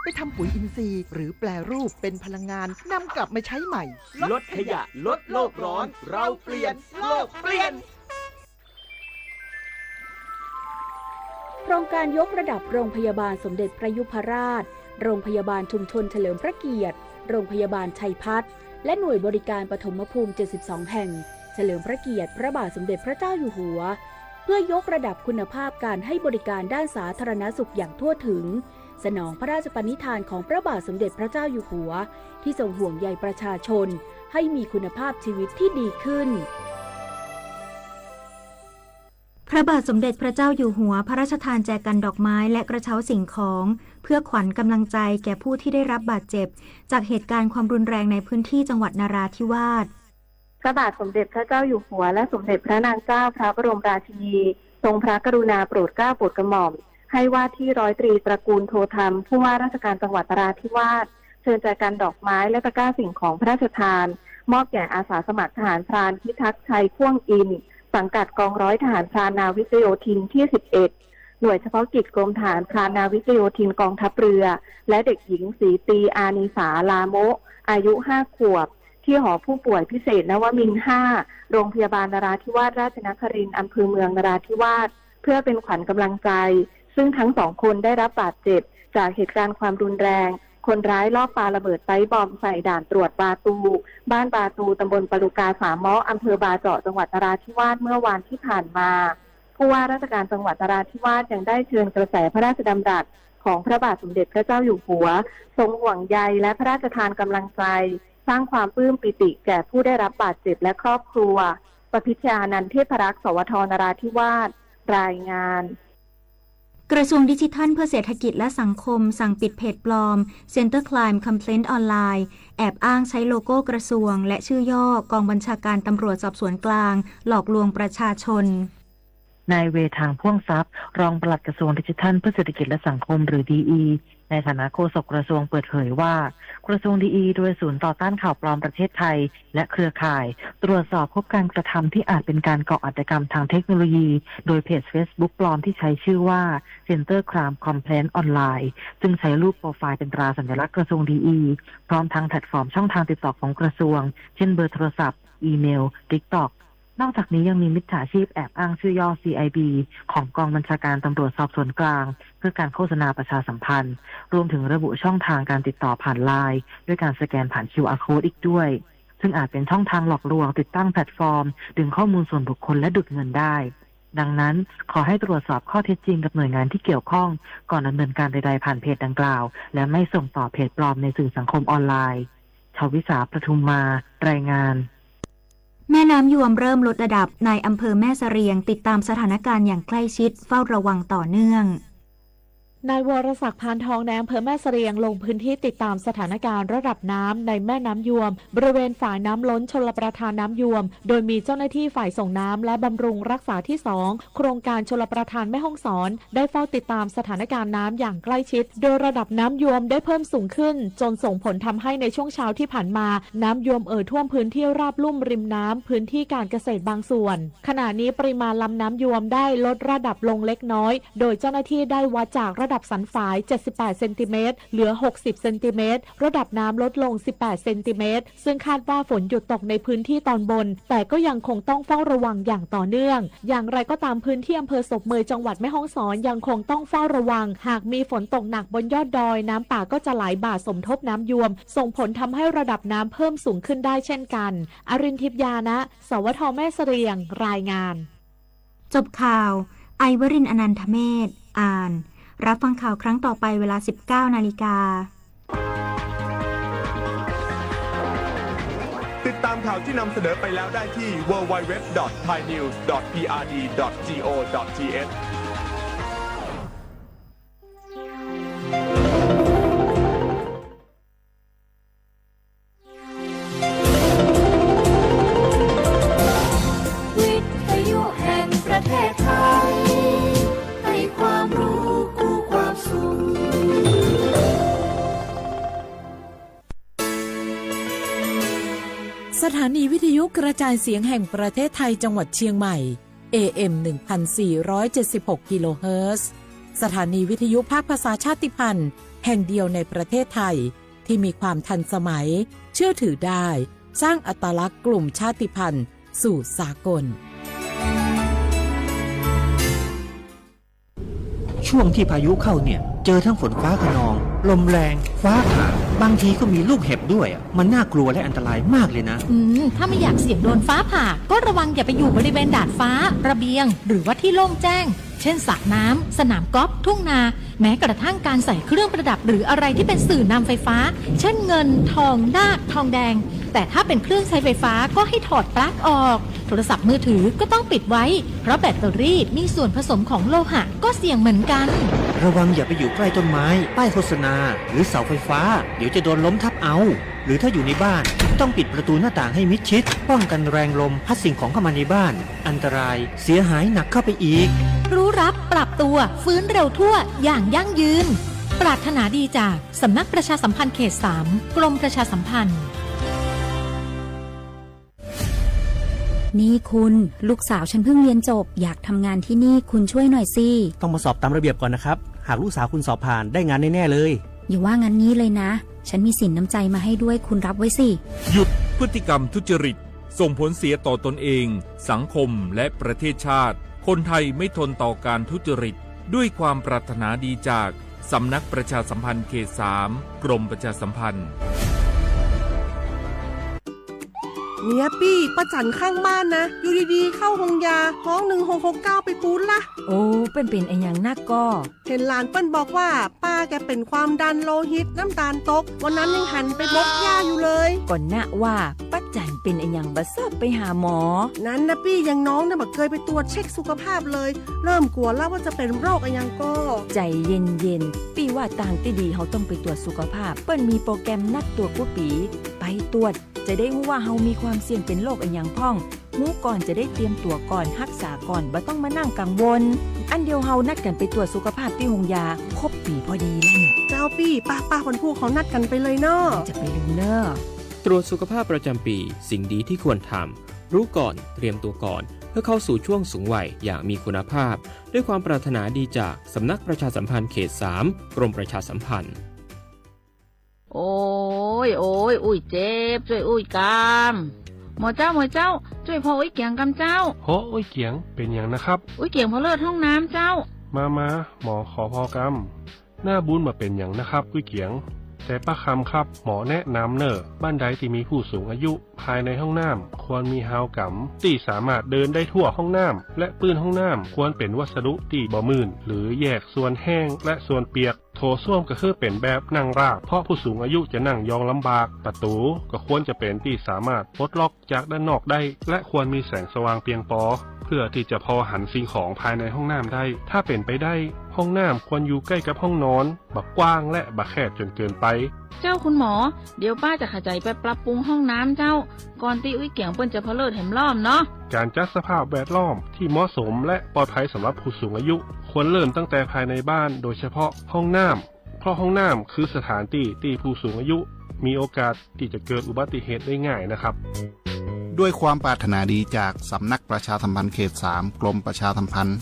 ไปทำปุ๋ยอินทรีย์หรือแปรรูปเป็นพลังงานนำกลับมาใช้ใหม่ ลดขยะ ลดโลกร้อน เราเปลี่ยน โลกเปลี่ยน โครงการยกระดับโรงพยาบาลสมเด็จพระยุพราช โรงพยาบาลชุมชนเฉลิมพระเกียรติ โรงพยาบาลชัยพัฒน์ และหน่วยบริการปฐมภูมิ เจ็ดสิบสอง แห่ง เฉลิมพระเกียรติพระบาทสมเด็จพระเจ้าอยู่หัว เพื่อยกระดับคุณภาพการให้บริการด้านสาธารณสุขอย่างทั่วถึง สนองพระราชปณิธานของพระบาทสมเด็จพระเจ้าอยู่หัว ที่ทรงห่วงใยประชาชนให้มีคุณภาพชีวิตที่ดีขึ้น พระบาทสมเด็จพระเจ้าอยู่หัวพระราชทานแจกันดอกไม้และกระเช้าสิ่งของ เพื่อขวัญกำลังใจแก่ผู้ที่ได้รับบาดเจ็บจากเหตุการณ์ความรุนแรงในพื้นที่จังหวัดนราธิวาส พระบาทสมเด็จพระเจ้าอยู่หัวและสมเด็จพระนางเจ้าพระบรมราชินี ทรงพระกรุณาโปรดเกล้าโปรดกระหม่อม ให้ว่าที่ร้อยตรีตระกูลโทธรรม ผู้ว่าราชการจังหวัดนราธิวาส เชิญแจกันดอกไม้และตะกร้าสิ่งของพระราชทาน มอบแก่อาสาสมัครทหารพรานพิทักษ์ชัยพ่วงอินทร์ สังกัดกองร้อยทหารพรานนาวิกโยธินที่ สิบเอ็ด หน่วยเฉพาะกิจกรมทหารพรานนาวิกโยธินกองทัพเรือ และเด็กหญิงศรีตี อานีสา ลาโมะ อายุ ห้า ขวบ ที่หอผู้ป่วยพิเศษนวมินทร์ ห้า โรงพยาบาลนราธิวาสราชนครินทร์ อำเภอเมืองนราธิวาส เพื่อเป็นขวัญกำลังใจ ซึ่งทั้งสองคนได้รับบาดเจ็บจากเหตุการณ์ความรุนแรง คนร้ายลอบปาระเบิดไปบอมใส่ด่านตรวจบาตู บ้านบาตู ตำบลปะลูกาสามเมาะ อำเภอบาเจาะ จังหวัดนราธิวาส เมื่อวันที่ผ่านมา ผู้ว่าราชการจังหวัดนราธิวาสยังได้เชิญกระแสพระราชดำรัสของพระบาทสมเด็จพระเจ้าอยู่หัว ทรงห่วงใยและพระราชทานกำลังใจ สร้างความปลื้มปีติแก่ผู้ได้รับบาดเจ็บและครอบครัว ประพิชญานันท์ เทพรักษ์ สวท นราธิวาส รายงาน กระทรวงดิจิทัลเพื่อเศรษฐกิจและสังคมสั่งปิดเพจปลอม Center Crime Complaint Online แอบอ้างใช้โลโก้กระทรวงและชื่อย่อกองบัญชาการตำรวจสอบสวนกลาง หลอกลวงประชาชน นายเวทาง พ่วงทรัพย์ รองปลัดกระทรวงดิจิทัลเพื่อเศรษฐกิจและสังคม หรือ ดีอี ในฐานะโฆษกกระทรวงเปิดเผยว่า กระทรวงดีอี โดยศูนย์ต่อต้านข่าวปลอมประเทศไทย และเครือข่าย ตรวจสอบพบการกระทำที่อาจเป็นการก่ออาชญากรรมทางเทคโนโลยี โดยเพจ Facebook ปลอมที่ใช้ชื่อว่า Center Crime Complaint Online ซึ่งใช้รูปโปรไฟล์เป็นตราสัญลักษณ์กระทรวงดีอี พร้อมทั้งแพลตฟอร์มช่องทางติดต่อของกระทรวง เช่นเบอร์โทรศัพท์ อีเมล TikTok นอกจากนี้ยังมีมิจฉาชีพแอบอ้างชื่อย่อ ซีไอบี ของกองบัญชาการตำรวจสอบสวนกลาง เพื่อการโฆษณาประชาสัมพันธ์ รวมถึงระบุช่องทางการติดต่อผ่านไลน์ ด้วยการสแกนผ่าน คิวอาร์ Code อีกด้วย ซึ่งอาจเป็นช่องทางหลอกลวง ติดตั้งแพลตฟอร์ม ดึงข้อมูลส่วนบุคคล และดูดเงินได้ ดังนั้น ขอให้ตรวจสอบข้อเท็จจริงกับหน่วยงานที่เกี่ยวข้อง ก่อนดำเนินการใดๆ ผ่านเพจดังกล่าว และไม่ส่งต่อเพจปลอมในสื่อสังคมออนไลน์ ชวิสา ประทุมมา รายงาน แม่น้ำยวมเริ่มลดระดับ นายอำเภอแม่เสรียงติดตามสถานการณ์อย่างใกล้ชิด เฝ้าระวังต่อเนื่อง นายวรศักดิ์ พานทอง นายอำเภอแม่เสรียง ลงพื้นที่ติดตามสถานการณ์ระดับน้ำในแม่น้ำยวม บริเวณฝายน้ำล้นชลประทานน้ำยวม โดยมีเจ้าหน้าที่ฝ่ายส่งน้ำและบำรุงรักษาที่ สอง โครงการชลประทานแม่ฮ่องสอน ได้เฝ้าติดตามสถานการณ์น้ำอย่างใกล้ชิด โดยระดับน้ำยวมได้เพิ่มสูงขึ้น จนส่งผลทำให้ในช่วงเช้าที่ผ่านมา น้ำยวมเอ่อท่วมพื้นที่ราบลุ่มริมน้ำ พื้นที่การเกษตรบางส่วน ขณะนี้ปริมาณลำน้ำยวมได้ลดระดับลงเล็กน้อย โดยเจ้าหน้าที่ได้วัดจากระดับสันฝาย เจ็ดสิบแปด เซนติเมตร เหลือ หกสิบ เซนติเมตร ระดับน้ำลดลง สิบแปด เซนติเมตร ซึ่งคาดว่าฝนหยุดตกในพื้นที่ตอนบน แต่ก็ยังคงต้องเฝ้าระวังอย่างต่อเนื่อง อย่างไรก็ตาม พื้นที่อำเภอศพเมย จังหวัดแม่ฮ่องสอน ยังคงต้องเฝ้าระวัง หากมีฝนตกหนักบนยอดดอย น้ำป่าก็จะไหลบ่าสมทบน้ำยวม ส่งผลทำให้ระดับน้ำเพิ่มสูงขึ้นได้เช่นกัน อรินทิพย์ ญาณะ สวท แม่เสรียง รายงาน จบข่าว ไอวรินทร์ อนันทเมธ อ่าน รับฟังข่าวครั้งต่อไปเวลา สิบเก้านาฬิกา ติดตามข่าวที่นำเสนอไปแล้วได้ที่ ดับเบิลยู ดับเบิลยู ดับเบิลยู ดอท ไทยนิวส์ ดอท พีอาร์ดี ดอท จี โอ ดอท ที เอช วิทยุแห่งประเทศไทย ให้ความรู้คู่ความสุข สถานีวิทยุกระจายเสียงแห่งประเทศไทยจังหวัดเชียงใหม่ เอเอ็ม หนึ่งพันสี่ร้อยเจ็ดสิบหก กิโลเฮิรตซ์ สถานีวิทยุภาคภาษาชาติพันธุ์ แห่งเดียวในประเทศไทย ที่มีความทันสมัย เชื่อถือได้ สร้างอัตลักษณ์กลุ่มชาติพันธุ์สู่สากล ช่วงที่พายุเข้าเนี่ย เจอทั้งฝนฟ้าคะนอง ลมแรง ฟ้าผ่า บางทีก็มีลูกเห็บด้วยอะ มันน่ากลัวและอันตรายมากเลยนะ อืม ถ้าไม่อยากเสี่ยงโดนฟ้าผ่า ก็ระวังอย่าไปอยู่บริเวณดาดฟ้า ระเบียง หรือว่าที่โล่งแจ้ง เช่นสระน้ำ สนามกอล์ฟ ทุ่งนา แม้กระทั่งการใส่เครื่องประดับหรืออะไรที่เป็นสื่อนำไฟฟ้า เช่นเงิน ทอง นาค ทองแดง แต่ถ้าเป็นเครื่องใช้ไฟฟ้าก็ให้ถอดปลั๊กออก โทรศัพท์มือถือก็ต้องปิดไว้ เพราะแบตเตอรี่มีส่วนผสมของโลหะก็เสี่ยงเหมือนกัน ระวังอย่าไปอยู่ใกล้ต้นไม้ ป้ายโฆษณา หรือเสาไฟฟ้า เดี๋ยวจะโดนล้มทับเอา หรือถ้าอยู่ในบ้าน ต้องปิดประตูหน้าต่างให้มิดชิด ป้องกันแรงลมพัดสิ่งของเข้ามาในบ้าน อันตรายเสียหายหนักเข้าไปอีก รู้รับปรับตัว ฟื้นเร็วทั่ว อย่างยั่งยืน ปรารถนาดีจากสำนักประชาสัมพันธ์เขตสาม กรมประชาสัมพันธ์ นี่คุณ ลูกสาวฉันเพิ่งเรียนจบ อยากทำงานที่นี่ คุณช่วยหน่อยสิ ต้องมาสอบตามระเบียบก่อนนะครับ หากลูกสาวคุณสอบผ่าน ได้งานแน่ๆเลย อย่าว่างั้นงี้เลยนะ ฉันมีสินน้ำใจมาให้ด้วย คุณรับไว้สิ หยุดพฤติกรรมทุจริต ส่งผลเสียต่อตนเอง สังคม และประเทศชาติ คนไทยไม่ทนต่อการทุจริต ด้วยความปรารถนาดีจากสำนักประชาสัมพันธ์เขตสาม กรมประชาสัมพันธ์ เนี่ยปี้ ป้าจั๋นข้างบ้านนะ อยู่ดีๆ เข้าโฮงยา ฮ้อง หนึ่งหกหกเก้า ไปปู๊ดละ โอ้ เปิ้นเป๋นอะหยังนักก่อ เห็นหลานเปิ้นบอกว่า ป้าแกเป็นความดันโลหิต น้ำตาลตก วันนั้นยังหันไปบกหญ้าอยู่เลย ก็นะว่า ป้าจั๋นเป๋นอะหยังบ่ซอบไปหาหมอ นั้นนะปี้ อย่างน้องเนี่ยบ่เคยไปตรวจเช็คสุขภาพเลย เริ่มกลัวแล้วว่าจะเป็นโรคอะหยังก่อ ใจ๋เย็นๆ ปี้ว่าตางตี้ดีเฮาต้องไปตรวจสุขภาพ เปิ้นมีโปรแกรมนัดตรวจกู้ปี๋ ไปตรวจ จะได้ฮู้ว่าเฮามีความเสี่ยงเป็นโรคอะหยังพ่อง ฮู้ก่อนจะได้เตรียมตั๋วก่อน ฮักษาก่อน บ่ต้องมานั่งกังวล อันเดียวเฮานัดกั๋นไปตรวจสุขภาพตี้โฮงยา ครบปี๋พอดีแล้วเนี่ย เจ้าปี้ ป้าๆ วันพูกเฮานัดกั๋นไปเลยเนาะ จะไปลืมเน่อ ตรวจสุขภาพประจำปี สิ่งดีที่ควรทำ รู้ก่อน เตรียมตัวก่อน เพื่อเข้าสู่ช่วงสูงวัยอย่างมีคุณภาพ ด้วยความปรารถนาดีจากสำนักประชาสัมพันธ์เขตสาม กรมประชาสัมพันธ์ โอ้ย โอ้ย อุ้ยเจ็บ จ้วยอุ้ยกำ หมอเจ้า หมอเจ้า จ้วยพออุ้ยเกียงกำเจ้า โห อุ้ยเกียง เป็นหยังนะครับ อุ้ยเกียงผะเลิดห้องน้ำเจ้า มา มา หมอขอพอกำ หน้าบูนบ่เป็นหยังนะครับ อุ้ยเกียง แต่ป้าคำครับ หมอแนะนำเน่อ บ้านใดที่มีผู้สูงอายุ ภายในห้องน้ำควรมีฮาวกำ ตี้สามารถเดินได้ทั่วห้องน้ำ และปื้นห้องน้ำควรเป็นวัสดุตี้บ่มื่น หรือแยกส่วนแห้งและส่วนเปียก โถส้วมก็คือเป็นแบบนั่งราบ เพราะผู้สูงอายุจะนั่งยองลำบาก ประตูก็ควรจะเป็นตี้สามารถปลดล็อกจากด้านนอกได้ และควรมีแสงสว่างเพียงพอ เพื่อที่จะพอหันสิ่งของภายในห้องน้ำได้ ถ้าเป็นไปได้ ห้องน้ำควรอยู่ใกล้กับห้องนอน บ่กว้างและบ่แคบจนเกินไป เจ้าคุณหมอ เดี๋ยวป้าจะขะใจ๋ไปปรับปรุงห้องน้ำเจ้า ก่อนตี้อุ้ยเกียงเปิ้นจะผะเลิดแหมรอบเนาะ การจัดสภาพแวดล้อมที่เหมาะสมและปลอดภัยสำหรับผู้สูงอายุ ควรเริ่มตั้งแต่ภายในบ้าน โดยเฉพาะห้องน้ำ เพราะห้องน้ำคือสถานที่ที่ผู้สูงอายุมีโอกาสที่จะเกิดอุบัติเหตุได้ง่ายนะครับ ด้วยความปรารถนาดีจากสำนักประชาสัมพันธ์เขตสาม กรมประชาสัมพันธ์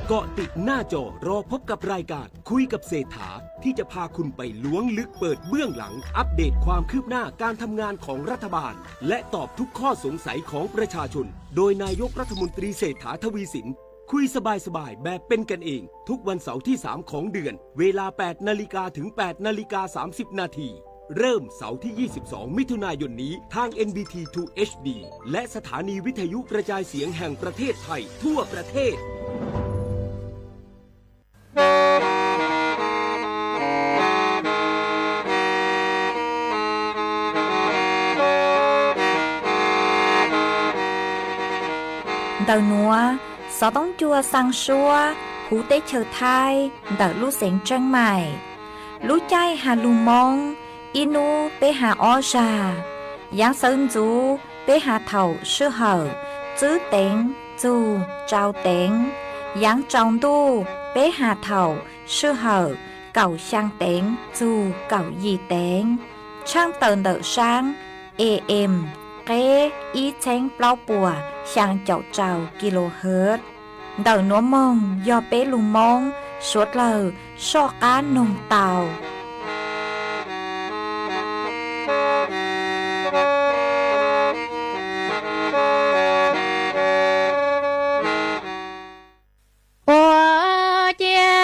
เกาะติดหน้าจอรอพบกับรายการคุยกับเศรษฐา ที่จะพาคุณไปล้วงลึกเปิดเบื้องหลัง อัปเดตความคืบหน้าการทำงานของรัฐบาล และตอบทุกข้อสงสัยของประชาชน โดยนายกรัฐมนตรีเศรษฐาทวีสิน คุยสบายๆ แบบเป็นกันเอง ทุกวันเสาร์ที่ สาม ของเดือน เวลา แปด นาฬิกาถึง แปด นาฬิกา สามสิบ นาที เริ่มเสาร์ที่ ยี่สิบสอง มิถุนายนนี้ ทาง เอ็น บี ที ทู เอช ดี และสถานีวิทยุกระจายเสียงแห่งประเทศไทย ทั่วประเทศ Ntawm nuav, xov tooj cua xaa suab huv teb chaws Thaib ntawm lub xeev Tseeb Maim. Lub caij has lug Moob, ib nub peb has ob zag. Yaav sawv ntxuv peb has thaum sij hawm tswb teev txug tsau teev. Yaav tsaus ntuj peb has thaum sij hawm kaum xyaa teev txug kaum yim teev. Tshaaj tawm ntawm saab A M, qeb ib txheeb plaub puas xyaa caum rau kilohertz. Ntawm nuav moog yog peb lug Moob suav dlawg soj qab noog tau. Ua ciav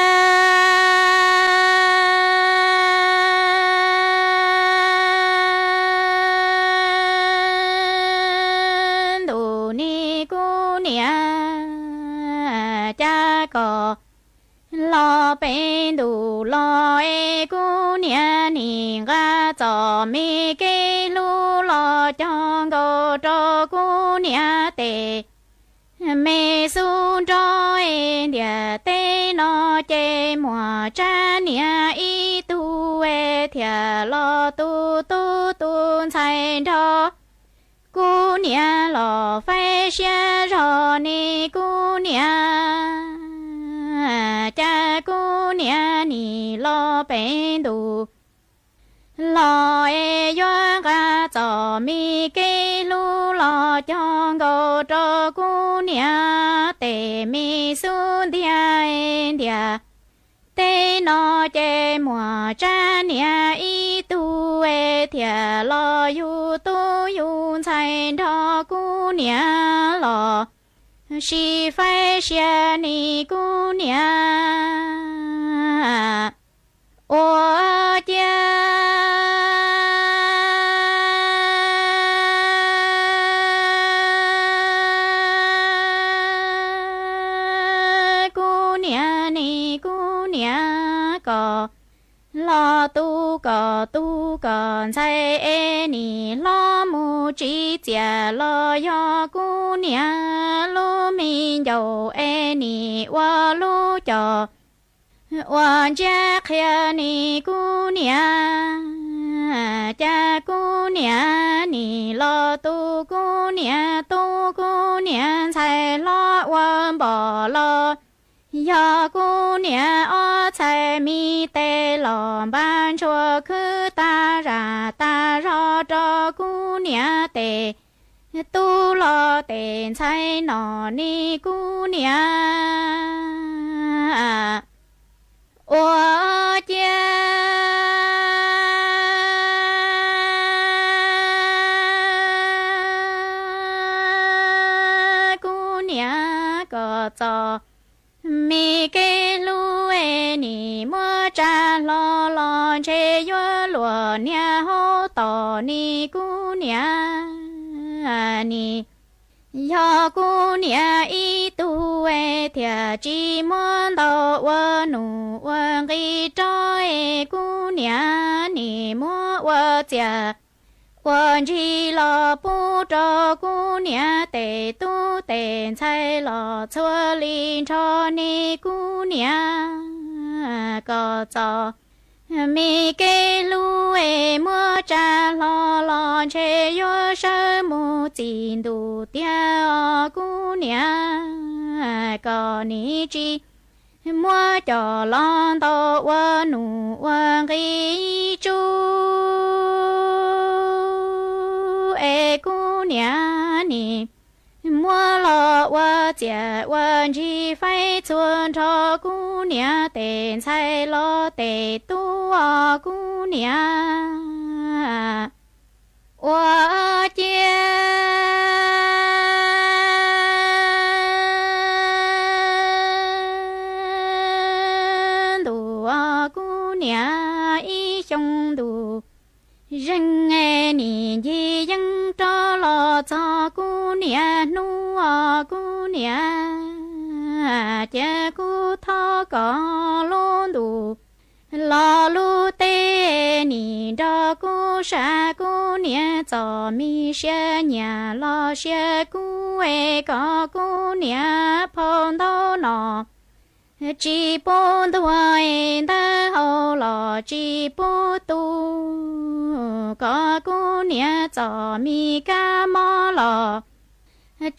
ntuj nim kuv niam, cas kom los pem ntuj los es kuv niam nim nqa txom me kev hlub los cog nkaus rau kuv niam tes me xub nrog es ntiaj teb no ces muaj tsab niam ib tug es thiaj los tu tub tu ntxhais nrog kuv niam los faib siab zog ne kuv niam, cas kuv niam nim los pem ntuj los es yuav nqa txom me kev hlub los cog nkaus rau kuv niam tes me xub ntiag ntiaj teb no ces muaj tsab niam ib tug es thiaj los yug tub yug ntxhais nrog kuv niam los sib faib siab ne kuv niam, ua ciav kuv niam ne kuv niam, kom los tu kom tub kom ntxhais es nim hlob mus tsim txiaj los yog kuv niam lub me ncaus es nim ua lub coj ua ntsiab qhia ne kuv niam, cas kuv niam nim los tu kuv niam tub kuv niam ntxhais hlob ua npom los yog kuv niam ob txhais me tes los npaj ntshua khwb tag zam tag zog rau kuv niam tes tub los tes ntxhais no ne kuv niam, ua ciav kuv niam kom txom me kev hlub es nim muab tsa hlo los ntshe yuav luag niag hauv tos ne kuv niam, nim yog kuv niam ib tug es thiaj tsis muab ntaus ua nus ua nqi rau es kuv niam nim muab ua txiaj ua ntsig los pub rau kuv niam tes tub tes ntxhais los txhua li nrho ne kuv niam, kom txom me kev hlub es muab tsa hlo los ntshe yuav sawv mus txij ntuj tiag os kuv niam, kom nim tsis muab coj los ntaus ua nus ua nqi tsuj es kuv niam nim muab los ua txiaj ua ntsig faib txhua nrho kuv niam tes ntxhais los tes tub os kuv niam, ua ciav ntuj os kuv niam ib xyoo ntuj zeeg es nim ncig yeeb rov los txog kuv niam hnub os kuv niam, cia kuv thov kom lub ntuj los lub teb nim nrog kuv sam kuv niam txom me siab nyiam los siab kub es kom kuv niam phau ntaub no tsis pub ntuag es ntawv hau los tsis pub tu, kom kuv niam txom me kab mob los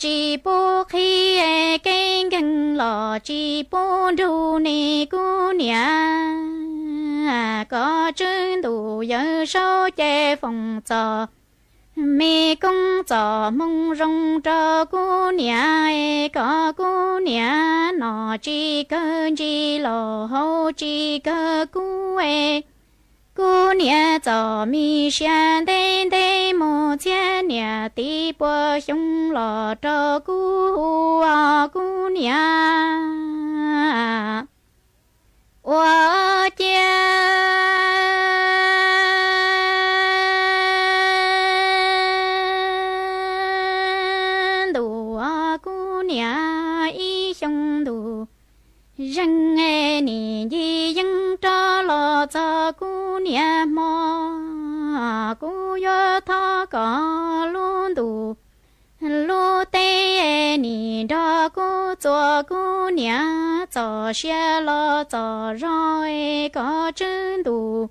tsis pub qhib es kev nkeeg los tsis pub nrug ne kuv niam, kom tswv ntuj yawm saub ces foom txog Me koob txom hmoo zoo rau kuv niam, kom kuv niam nom tsis kawg ntsis los haus tsis kawg kub. Kuv niam txom me sia ntev ntev mus txhiab niam tib puas xyoo los rau kuv hu os kuv niam. Ua ciav ntuj os kuv niam, ib xyoo ntuj zeeg nim ncig yeeb rov los txog kuv niam hmo, kuv yuav thov kom lub ntuj lub teb nim nrog kuv txuas kuv niam, txom sia los txom zog kom tswb ntuj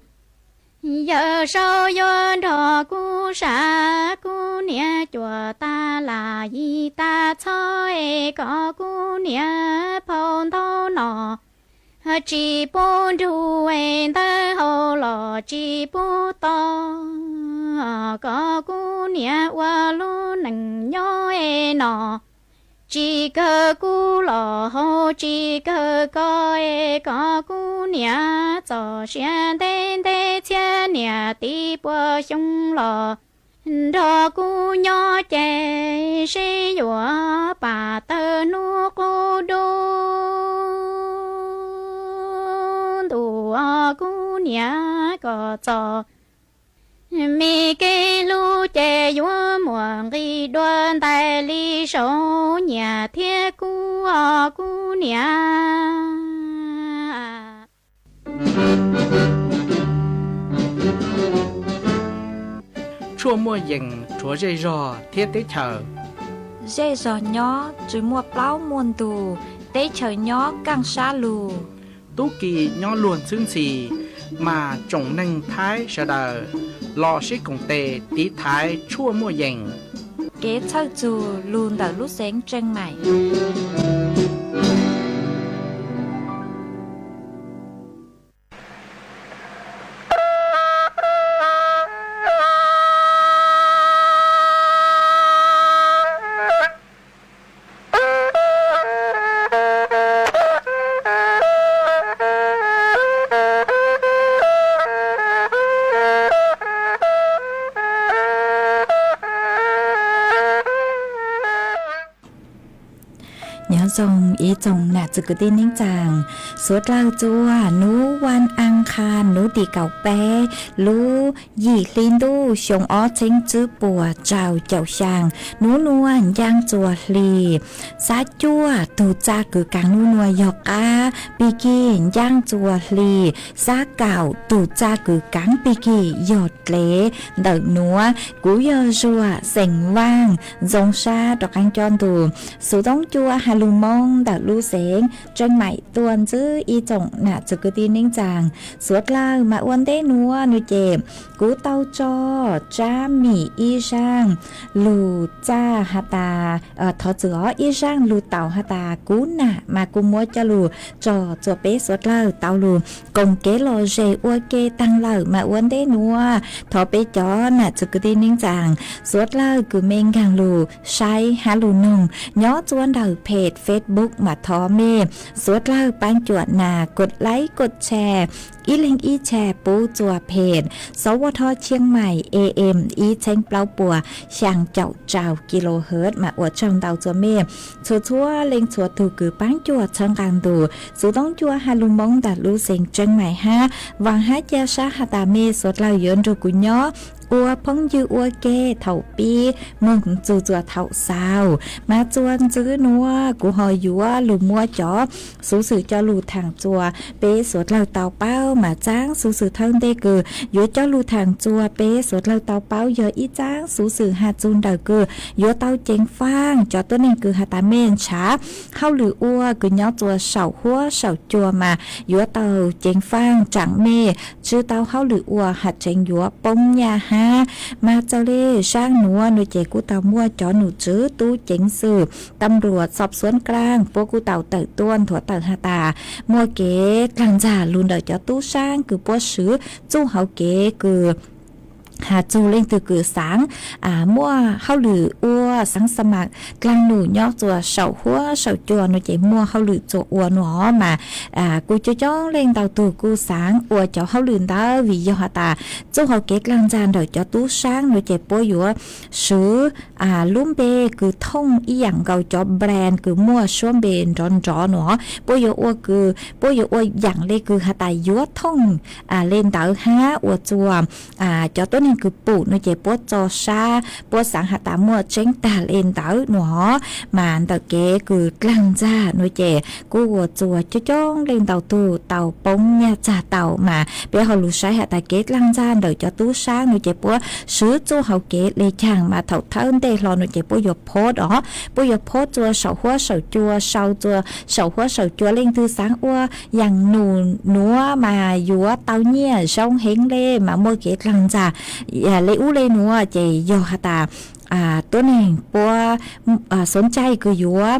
yawm saub yuav nrog kuv sam kuv niam, cuam tag lam yim tag txhob kom kuv niam phau ntaub no tsis pub nrug, ntawv hau los tsis pub to, kom kuv niam ua lub neej nyob no tsis kawg kub los haus tsis kawg ko, kom kuv niam txom sia ntev ntev txhiab niam tib puas xyoo los nrog kuv nyob ces seb yuav pam tawg hnub qub dub. Ntuj os kuv niam, kom txom me kev hlub ces yuav muaj nqis dua ntais li saum nyiaj thiab kub os kuv niam. Tshuaj muaj yees rhuav zej zog thiab teb chaws. Zej zog nyob tsis muaj plaub muaj ntug, teb chaws nyob kaaj sab lug. Tub ki nyob luag ntxhwb ntxhi, mas tsoom neeg Thaib sawv daws los sib koom tes tiv thaiv tshuaj muaj yees. Kev txhawj txug lug ntawm lub xeev Tseej Maim. Nyob zoo ib tsoom nam txiv kwv tij neej tsaa, suav dlawg txua nub vaj aa qha nub tim kaum peb lub yim hli ntuj xyoo ob txheeb tswb puas rau caum xyaa, nub nuav ncaaj txuas hli. Xab cuaj tug txaj kws kaav nub nuav yog qaab pig kig ncaaj txuas hli, xab kaum tug txaj kws kaav pig kig yog dlev ntawm nuav. Kuv yog Zuag xeem Vaaj, zoo sab rov qaab coj ntu xuv toob cua has lug Moob ntawm lub xeev Tseej Maim tuaj ntsib ib tsoom nam txiv kwv tij neej tsaa. Suav dlawg mas ua ntej nuav nua ces kuv tau tso tsab mim ib zaaj lug txaj has tas, thov txwm os, ib zaaj lug taus has tas kuv nam mas kuv muab coj lug tso txuas peb suav dlawg tau lug koom kev lom zem ua ke taag lawm mas ua ntej nuav thov peb cov nam txiv kwv tij neej tsaa suav dlawg kws mej nkaag lug saib hab lug noog nyob txua ntawm page Facebook mas thov mej suav dlawg paab cuam nas kos laib kos tshare, ib leeg ib tshare pub txua page Sawv Vaj Thoj Tsheej Maim A M ib txheeb plaub puas xyaa caum rau kilohertz mas ua tsaug ntau txua mej txhua txhua leej txhua tug kws paab cuam txhawb nqaa ntu xuv toob cua has lug Moob ntawm lub xeev Tseej Maim hab. Vaam hab ca sab has tas mej suav dlawg yuav nrug kuv nyob ua phooj ywg ua ke thaum pib moog txug txua thaum xaus. Mas txua ntswb nuav kuv ho yuav lug muab cov xuv xwm coj lug thaam txua peb suav dlawg tau paub. Mas txaab xuv xwm thawj ntej kws yuav coj lug thaam txua peb suav dlawg tau paub yog ib txaab xuv xwm has txug ntawm kws yuav tau ceev faaj cov tuab neeg kws has tas mej ntshaw hauj lwm ua kws nyob txua saum huab saum cua mas yuav tau ceev faaj tsaam mej tsw tau hauj lwm ua has tseev yuav poob nyaj hab. Mas txawm le saab nuav nua ces kuv tau muaj cov nom tswv tub ceev xwm tam luam xob xuav klaaj puab kuj tau tawm tuaj nthuav tawm has tas muaj kev dlaag ntxag lug ntawm cov tub saab kws puab swv txuj hauv kev kws txug leej twg kws xaav muaj hauj lwm ua, xaav xa mam dlaag num nyob txuas saum huab saum cua no ces muaj hauj lwm txuas ua no mas kuj coob coob leej ntau tug kuj xaav ua cov hauj lwm ntawd vim yog has tas txuj hauv kev dlaag ntxag ntawm cov tub saab no ces puab yuav swv lub npe kws thooj ib yaam nkaus cov brand kws muaj suab npe nrov nrov no, puab yuav ua kws puab yuav ua yaam le kws has tas yuav thooj le ntawd hab ua txuas cov tuab neeg kws pum no ces puab txo sab puab xaav has tas muaj tseeb tag le ntawd no mas ntawm kev kws dlaag ntxag no ces kuj ua txuas coob coob leej ntau tug tau poob nyaj txag tau mas peb ho lug saib has tas kev dlaag ntxag ntawm cov tub saab no ces puab swv txuj hauv kev le caag mas thaum thawj ntej hlo no ces puab yuav post os, puab yuav post txuas saum huab saum cua sau txuas saum huab saum cua leej twg xaav ua yaam num nuav mas yuav tau nyaj zoo heev le mas muaj kev dlaag ntxag le ub le nuav ces yog has tas tuab neeg puab xov ncaj kws yuav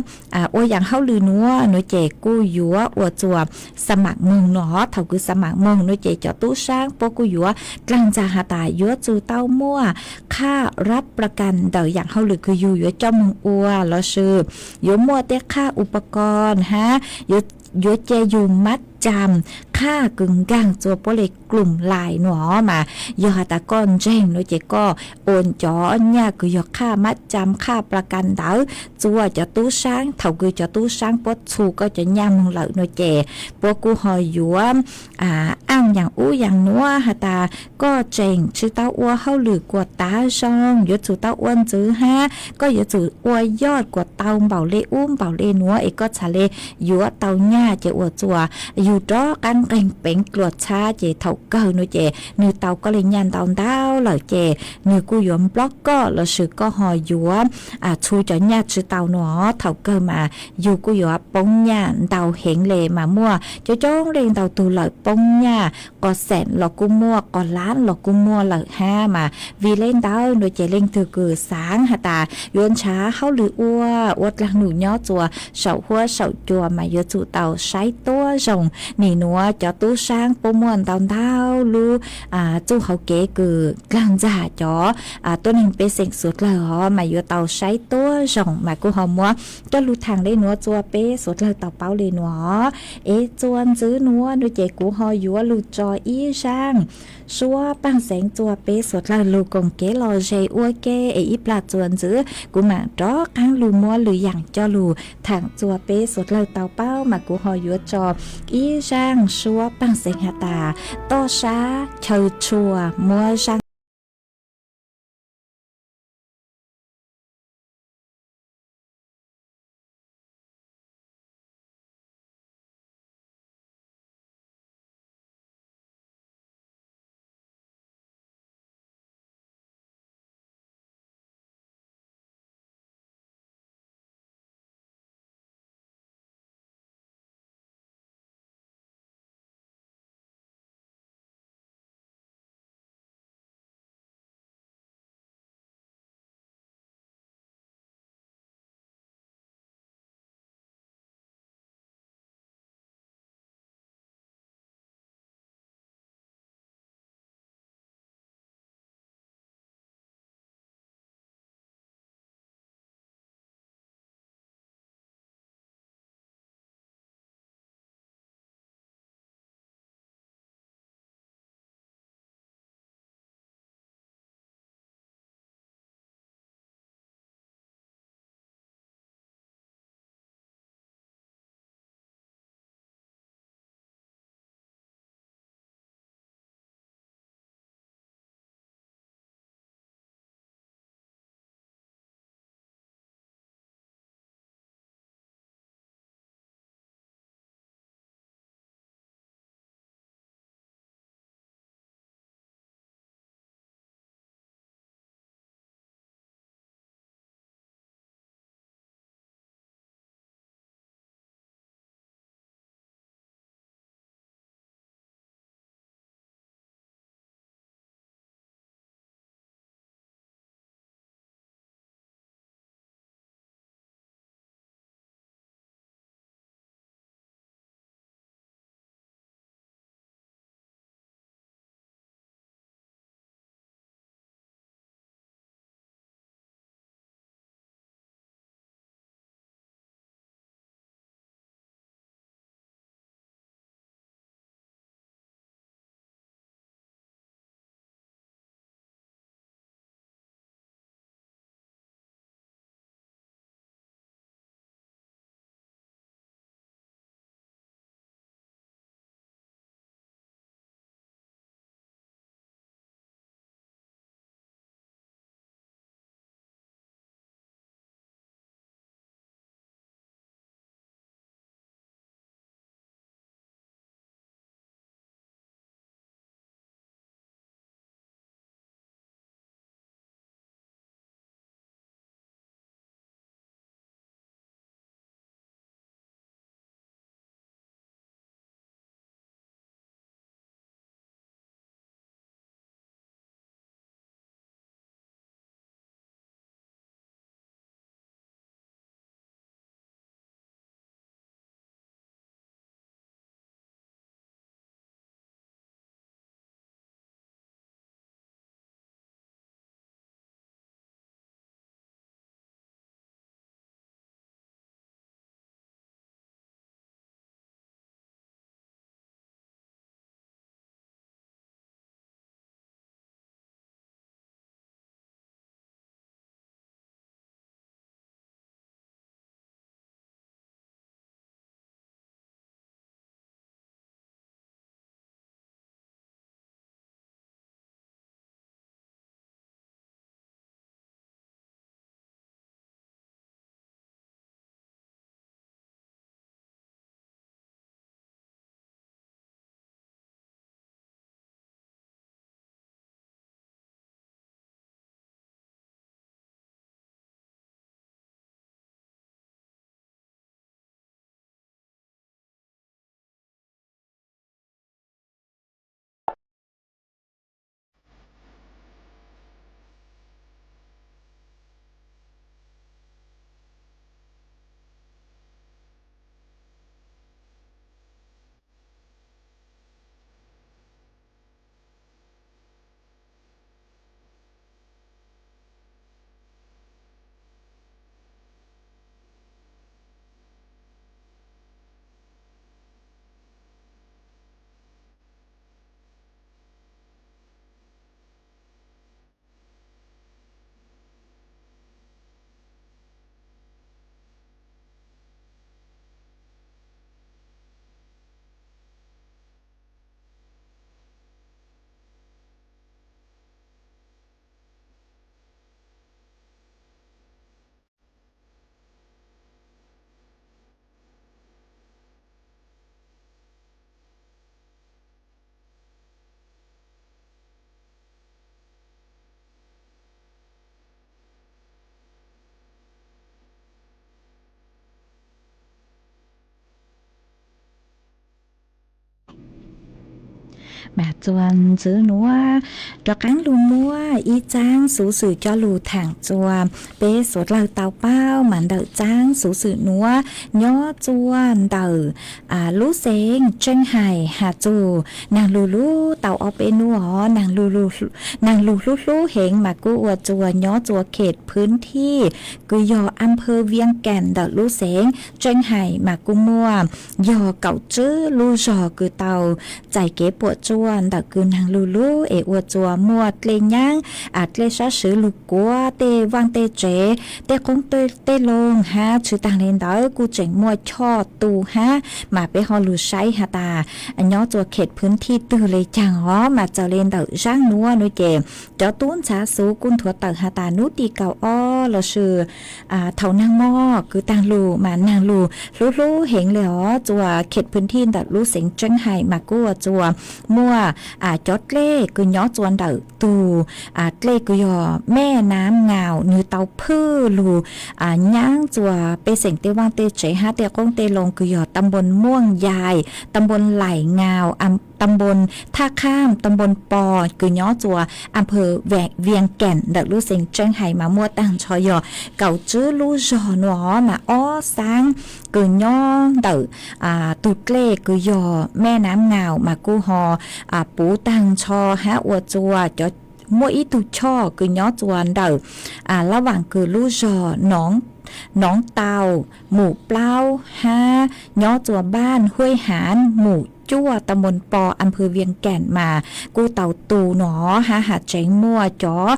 ua yaam hauj lwm nuav no ces kuj yuav ua txuas xa mam moog no. Thaum kws xa mam moog no ces cov tub saab puab kuj yuav dlaag ntxag has tas yuav tsum tau muaj qhaj rab pla kas ntawm yaam hauj lwm kws yug yuav coj moog ua lossis yuav muaj tej qhaj u pa ko hab yuav ca yug mab cam qhaj kws nkaag txuas puab le klum lais no mas yog has tas koj ntseeg no ces koj ua cov nyaj kws yog qhaj mab cam qhaj pla kas ntawd txuas cov tub saab. Thaum kws cov tub saab puab txhu koj cov nyaj moog lawm no ces puab kuj ho yuav aj yaam ub yaam nuav has tas koj tseem tsi tau ua hauj lwm kuas tav zoo, yuav tsum tau ua ntxiv hab koj yuav tsum ua yoj kuas tau npaum le ub npaum le nuav es koj txhad le yuav tau nyaj ces ua txuas yug rov qaab nqeeg peev dluas txhab ces thaum kawg no ces nwg tau koj le nyaj ntau ntau lawm ces nwg kuj yuav nplob koj lossis koj ho yuav txhu cov nyaj tsi tau no. Thaum kawg mas yug kuj yuav poob nyaj ntau heev le mas muaj coob coob leej ntau tug lawm poob nyaj qos xeem los kuj muaj qos lab los kuj muaj lawm hab mas vim le ntawd no ces leej twg kws xaav has tas yuav nrhav hauj lwm ua ua dlaag num nyob txuas saum huab saum cua mas yuav tsum tau saib tuab zoo. Nim nuav cov tub saab puab muaj ntau ntau lub txuj hauv kev kws dlaag ntxag cov tuab neeg pej xeem suav dlawg hov mas yuav tau saib tuab zoo mas kuj ho muab coj lug thaam le nuav txuas peb suav dlawg tau paub le nuav. Es txuas ntxiv nuav no ces kuv ho yuav lug tso ib zaaj suab paaj xeev txuas peb suav dlawg lug koom kev lom zem ua ke es ib plag txuas ntxiv kuv maam rov qaab lug muab lwm yaam coj lug thaam txuas peb suav dlawg tau paub mas kuv ho yuav tso ib zaaj suab paaj xeev has tas toj sab chaw tshua muab zaaj Mas txuas ntxiv nuav rov qaab lug muab ib txaab xuv xwm coj lug thaam txuas peb suav dlawg tau paub. Mas ntawm txaab xuv xwm nuav nyob txuas ntawm lub xeev Tseeb Hais has txug naag lug lub tau ob peb nub os, naag lug hlub hlub heev mas kuj ua txuas nyob txuas kheem phwv thij kws yog a phawv Vias Kaam ntawm lub xeev Tseeb Hais mas kuj muaj yog kaum tswb lub zog kws tau txais kev puam tsuaj ntawm kws naag lug lub es ua txuas muaj dlej nyaav, dlej sab swv lug kuav tej vaaj tej tsev, tej qoob tej loo hab tsi taag le ntawd kuj tseem muaj choj tu hab mas peb ho lug saib has tas nyob txuas kheem phwv thij twg le caag os. Mas txawm le ntawm zaab nuav nuav ces cov tub ntxhab xuv kuj nthuav tawm has tas nub tim kaum ob lossis thaum naag mo kws taag lug mas naag lug hlub hlub heev le os txuas kheem phwv thij ntawm lub xeev Tseeb Hais mas kuj ua txuas muaj cov dlej kws nyob txuas ntawm tug dlej kws yog Mej Nam Ngaus nwg tau phwj lug nyaav txuas pej xeem tej vaaj tej tsev hab tej qoob tej loo kws yog ta npoos Muaj Yais, ta npoos Laim Ngaus, ta npoos Thaj Qham, ta npoos Pos kws nyob txuas a phawv Vias Kaam ntawm lub xeev Tseeb Hais mas muaj taag nrho yog kaum tswb lub zog nuav os. Mas ob xaav kws nyob ntawm tug dlej kws yog Mej Nam Ngaus mas kuj ho puv taag nrho hab ua txuas cov muaj ib tug choj kws nyob txuas ntawm lab vaam kws lub zog Noov Tau mus plaub hab nyob txuas npaaj Huaj Haav mus cuaj ta npoos Pos a phawv Vias Kaam mas kuj tau tu nuav hab has tseev muaj cov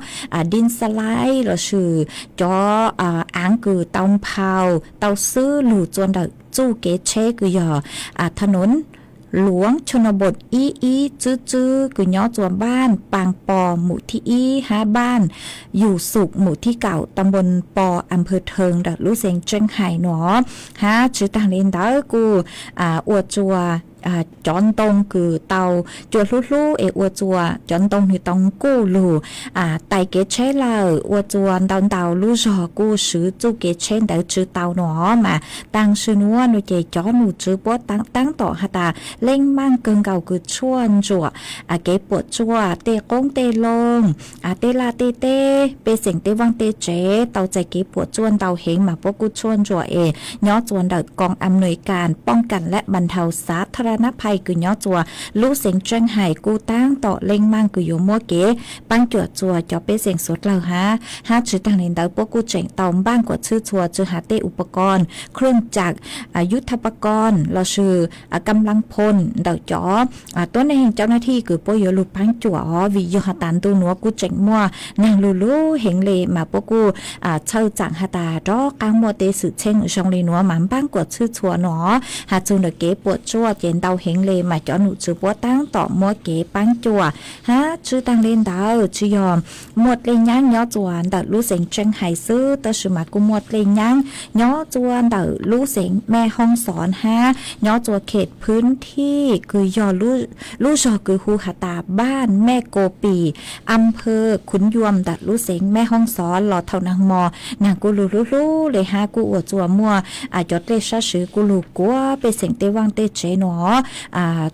dij xa laib lossis cov aav kws tau nphau tau xwb lug txuas ntawm txuj kev tsheb kws yog thav noov Luv Chon Noo Npoos ib ib tswb tswb kws nyob txuas npaaj Paas Pos mus thib ib hab npaaj Yus Xum mus thib kaum ta npoos Pos a phawv Theem ntawm lub xeev Tseeb Hais nuav. Hab tsi taag le ntawd kuj ua txuas cov ntoo kws tau cua hlub hlub es ua txuas cov ntoo nwg tau nkuj lug tais kev tsheb lawm ua txuas ntau ntau lub zog kuj swv txuj kev tsheb ntawd tsi tau nuav. Mas taag sim nuav nuav ces cov num tswv puab taab tom has tas leej maaj kawg nkaus kws tshuaj ntsuam kev puam tsuaj tej qoob tej loo, tej laj tej teb, pej xeem tej vaaj tej tsev tau txais kev puam tsuaj ntau heev mas puab kuj tshuaj ntsuam es nyob txuas ntawm Koom Am Nuis Kaam Poob Kam Lab Npas Nthau Xav Tha Ra Nab Phais kws nyob txuas lub xeev Tseeb Hais kuj taab tom leej maaj kws yuav muab kev paab cuam txuas cov pej xeem suav dlawg hab. Hab tsi taag le ntawd puab kuj tseem tau npaaj kuam txhwb txhua tsi has tej ua pa koos, khwj cam, yub tha pa koos lossis kam laj phoos ntawm cov tuab neeg cov nab thij kws puab yuav lug paab cuam os. Vim yog has tas ntu nuav kuj tseem muaj naag lug lub heev le mas puab kuj txhawj txaam has tas rov qaab muaj tej xwm txheej zoo le nuav mas npaaj kuam txhwb txhua nuav. Has txug ntawm kev puam tsuaj ces ntau heev le mas cov num tswv puab taab tom muab kev paab cuam. Hab tsi taag le ntawd tsi yog muaj dlej nyaav nyob txuas ntawm lub xeev Tseeb Hais xwb tab sis mas kuj muaj dlej nyaav nyob txuas ntawm lub xeev Mej Hoob Xov hab nyob txuas kheem phwv thij kws yog lub zog kws hu has tas npaaj Mej Kaus Pim, a phawv Khun Yuam ntawm lub xeev Mej Hoob Xov los thaum naag mo naag kuj lug hlub hlub le hab kuj ua txuas muaj cov dlej sab swv kuj lug kuav pej xeem tej vaaj tej tsev nuav.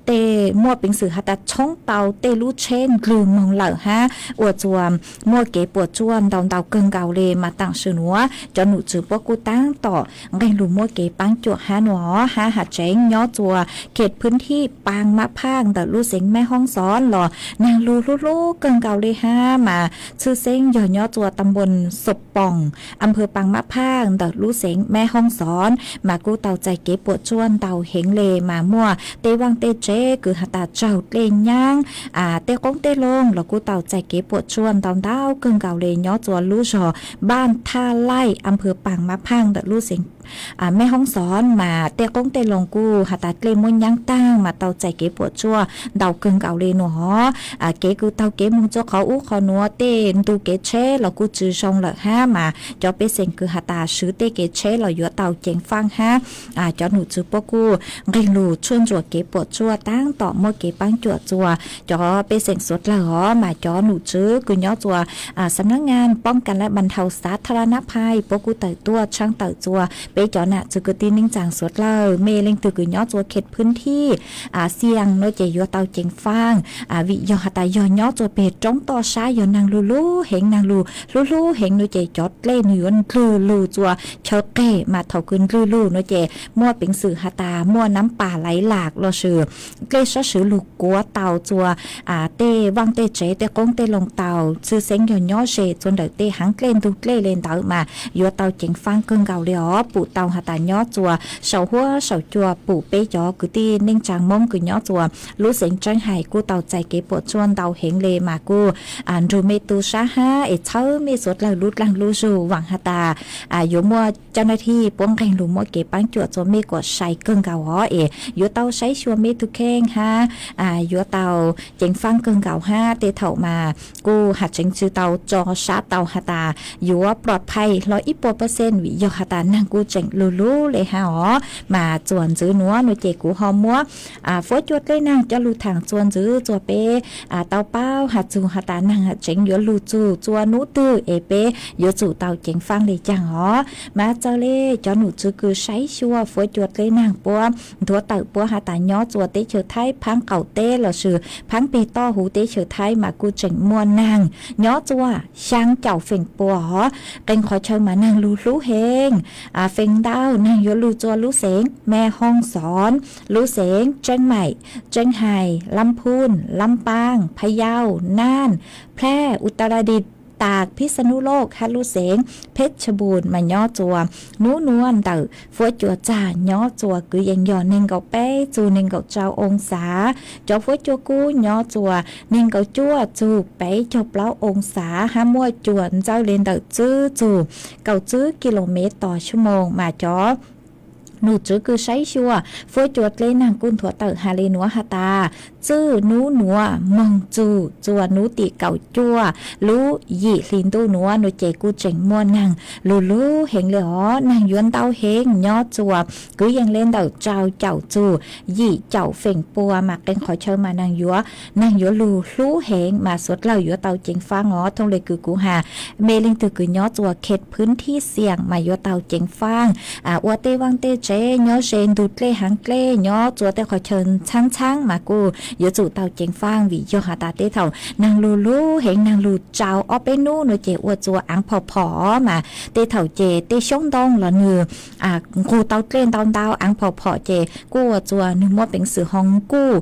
Tej muaj peev xwm has tas tshoob tau tej lub tsheb ndlwg moog lawm hab ua txuas muaj kev puam tsuaj ntau ntau kawg nkaus le mas taam sim nuav cov num tswv puab kuj taab tom nqeg lug muab kev paab cuam hab nuav. Hab has tseev nyob txuas kheem phwv thij Paas Mab Phaj ntawm lub xeev Mej Hoob Xov los naag lug hlub hlub kawg nkaus le hab mas tshwj xeeb yog nyob txuas ta npoos Xov Poos, a phawv Paas Mab Phaj ntawm lub xeev Mej Hoob Xov mas kuj tau txais kev puam tsuaj ntau heev le mas muaj tej vaaj tej tsev kws has tas tsaug dlej nyaav, tej qoob tej loo los kuj tau txais kev puam tsuaj ntau ntau kawg nkaus le nyob txuas lub zog npaaj Thaj Laij, a phawv Paas Mab Phaj ntawm lub xeev Mej Hoob Xov mas tej qoob tej loo kuj has tas dlej muab nyaav taag mas tau txais kev puam tsuaj ntau kawg nkaus le nuav. Kev kws taug kev moog txug qhov ub qhov nuav tej ntu kev tsheb los kuj tsi zoo lawm hab mas cov pej xeem kws has tas swv tej kev tsheb los yuav tau ceev faaj hab cov num tswv puab kuj nqeg lug tshuaj ntsuam kev puam tsuaj taab tom muab kev paab cuam txuas cov pej xeem suav dlawg os. Mas cov num tswv kws nyob txuas Xam Nab Ngaa Poob Kam Lab Npas Nthau Xav Tha Ra Nab Phais puab kuj tawm tuaj tshaab tawm txuas peb cov nam txwv kwv tij neej tsaa suav dlawg, mej leej twg kws nyob txua khet phwb thij Xias nuav ces yuav tau ceev faaj, vim yog has tas yog nyob txua peg roob toj sab yog naag lug lug heev, naag lug hlub hlub heev nuav ces cov dlej nwg yuav ndlwg lug txua chaw qeg mas thaum kws ndlwg lug nuav ces muaj peev xwm has tas muaj nab pas laiv lam lossis dlej sab swv lug kuav tau txua tej vaaj tej tsev tej qoob tej loo tau, tshwj xeeb yog nyob ze txua ntawm tej haav dlej ntug dlej le ntawd mas yuav tau ceev faaj kawg nkaus le os. Pum tau has tas nyob txua saum huab saum cua pum peb cov kwv tij neej tsaa Moob kws nyob txua lub xeev Tseeb Hais kuj tau txais kev puam tsuaj ntau heev le mas kuj nrug mej tu sab hab es txhawb mej suav dlawg lub dlaag lub zug vaam has tas yuav muaj cov naj thij puab nqeeg lug muab kev paab cuam txua mej kuas sai kawg nkaus os es yuav tau saib xyuas mej tug kheej hab yuav tau ceev faaj kawg nkaus hab tej thaum mas kuj has tseev tsi tau tso sab tau has tas yuav ploj phais hlo ib puas pawj xees vim yog has tas naag kuj tseem lug lug le hab os. Mas txuas ntxiv nuav nuav ces kuv ho muab fuab cua dlej naag coj lug thaam txuas ntxiv txua peb tau paub has txug has tas naag has tseev yuav lug txug txua nub twg es peb yuav tsum tau ceev faaj le caag os. Mas txawm le cov num tswv kws saib xyuas fuab cua dlej naag puab nthuav tawm puab has tas nyob txua teb chaws Thaib phaab qaum teb lossis phaab peg toj huv teb chaws Thaib mas kuj tseem muaj naag nyob txua xyaa caum feem pua os. Qee qhov chaw mas naag lug hlub heev, feem ntau naag yuav lug txua lub xeev Mes Hoos Xoos, lub xeev Tseeb Maim, Tseeb Hais, Lab Phooj, Lab Paaj, Phaj Yauj, Naj, Phlaj, Utaradiam, Taag, Phij Xa Nub Loj hab lub xeev Phej Tshaj Npum mas nyob txua nub nuav ntawm fuab cua txag nyob txua kwv yees yog neeg nkaum peb txug neeg nkaum rau oo xav. Cov fuab cua kub nyob txua neeg nkaum cuaj txug peb caug plaub oo xav hab muaj cua ntxawj le ntawm tswb txug kaum tswb kis lus mev tos sub moos mas cov num tswv kws saib xyuas fuab cua dlej naag kuj nthuav tawm has le nuav has tas txwj nub nuav moog txug txua nub tim kaum cuaj lub yim hli ntuj nuav nuav ces kuj tseem muaj naag lug lug heev le os. Naag yuav ntau heev nyob txua kwv yees le ntawm rau caum txug yim caum feem pua mas qee qhov chaw mas naag yuav, naag yuav lug hlub heev mas suav dlawg yuav tau ceev faaj os. Thooj le kws kuv has, mej leej twg kws nyob txua khet phwb thij Xias mas yuav tau ceev faaj ua tej vaaj tej tsev nyob ze ntug dlej haav dlej nyob txua tej qhov chaw ntxhaab ntxhaab mas kuj yuav tsum tau ceev faaj vim yog has tas tej thaum naag lug lug heev naag lug rau ob peb nub nuav ces ua txua aav phom phom mas tej thaum ces tej xyoob ntoo los nwg nqug tau dlej ntau ntau aav phom phom ces kuj ua txua nwg muaj peev xwm ho nkuj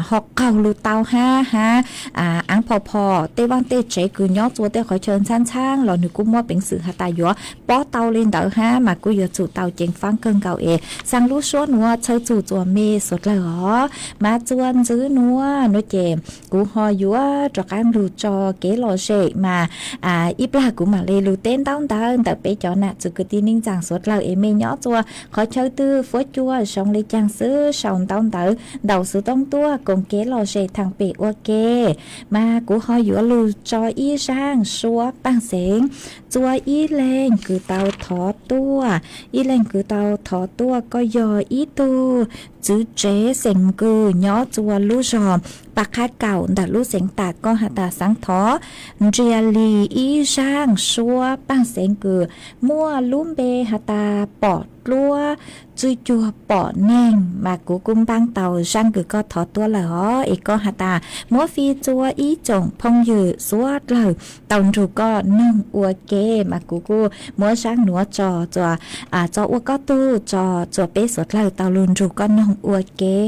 ho qaug lug tau hab hab aav phom phom tej vaaj tej tsev kws nyob txua tej qhov chaw ntxhaab ntxhaab los nwg kuj muaj peev xwm has tas yuav pob tau le ntawd hab mas kuj yuav tsum tau ceev faaj kawg nkaus es xaa lub suab nuav txhawb txug txua mej suav dlawg os. Mas txua ntxiv nuav nuav ces kuv ho yuav rov qaab lug tso kev lom zem mas ib plag kuv mam le lug teb ntaub ntawv ntawm peb cov nam txwv kwv tij neej tsaa suav dlawg es mej nyob txua qhov chaw twg fuab cua zoo le caag xwb sau ntaub ntawv ntaus xuv toob tuaj koom kev lom zem thaam pem ua ke. Mas kuv ho yuav lug tso ib zaaj suab paaj xeev txua ib leeg kws tau thov tuaj, ib leeg kws tau thov tuaj koj yog ib tug txwv tsev xeem kws nyob txua lub zog Paj Qhab Kaum ntawm lub xeev Tam, koj has tas xaav thov nrias li ib zaaj suab paaj xeev kws muaj lub npe has tas Pom Dluab Tswj Cuag Pom Neeg mas kuv kuj npaab tau zaaj kws koj thov tuaj lawm os es koj has tas muab fij txua ib tsoom phooj ywg suav dlawg tau nrug koj noog ua ke mas kuv kuj muab zaaj nuav tso, tso ua koj tug tso txua peb suav dlawg tau lug nrug koj noog ua ke.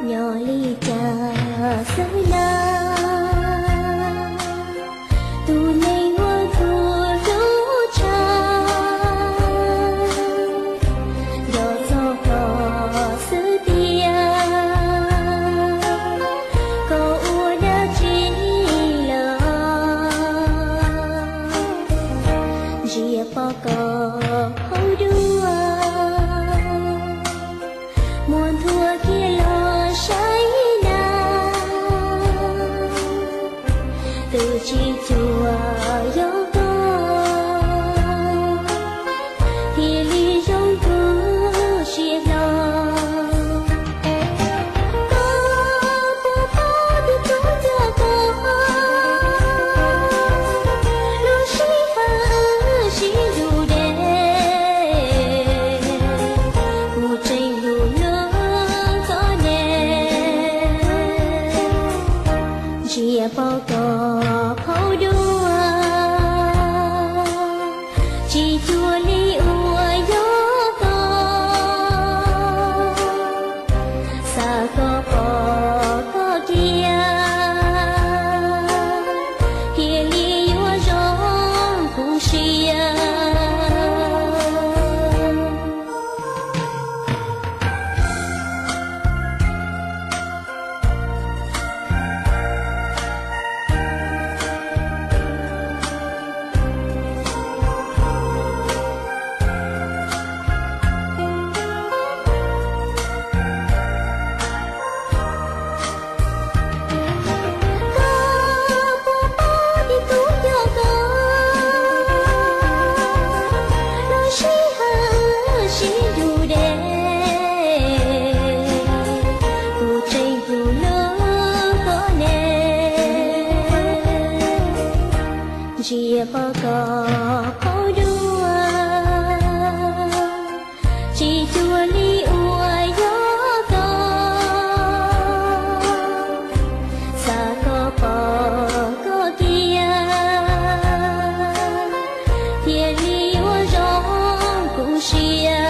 Nyob li cas xwb na, tus neeg uas hlub tshaj, yog txog koj xwb tiag, koj ua dab tsi los ntsia pom koj hauv duav, muab nthuav kiag los saib na, tus tsis cuag yog koj thiaj li zoo kuv siab hlo. Koj Pom koj qaug dua, tsis cuag li uas yog koj, xav koj pom koj kiag, thiaj li ua zoo kuv siab.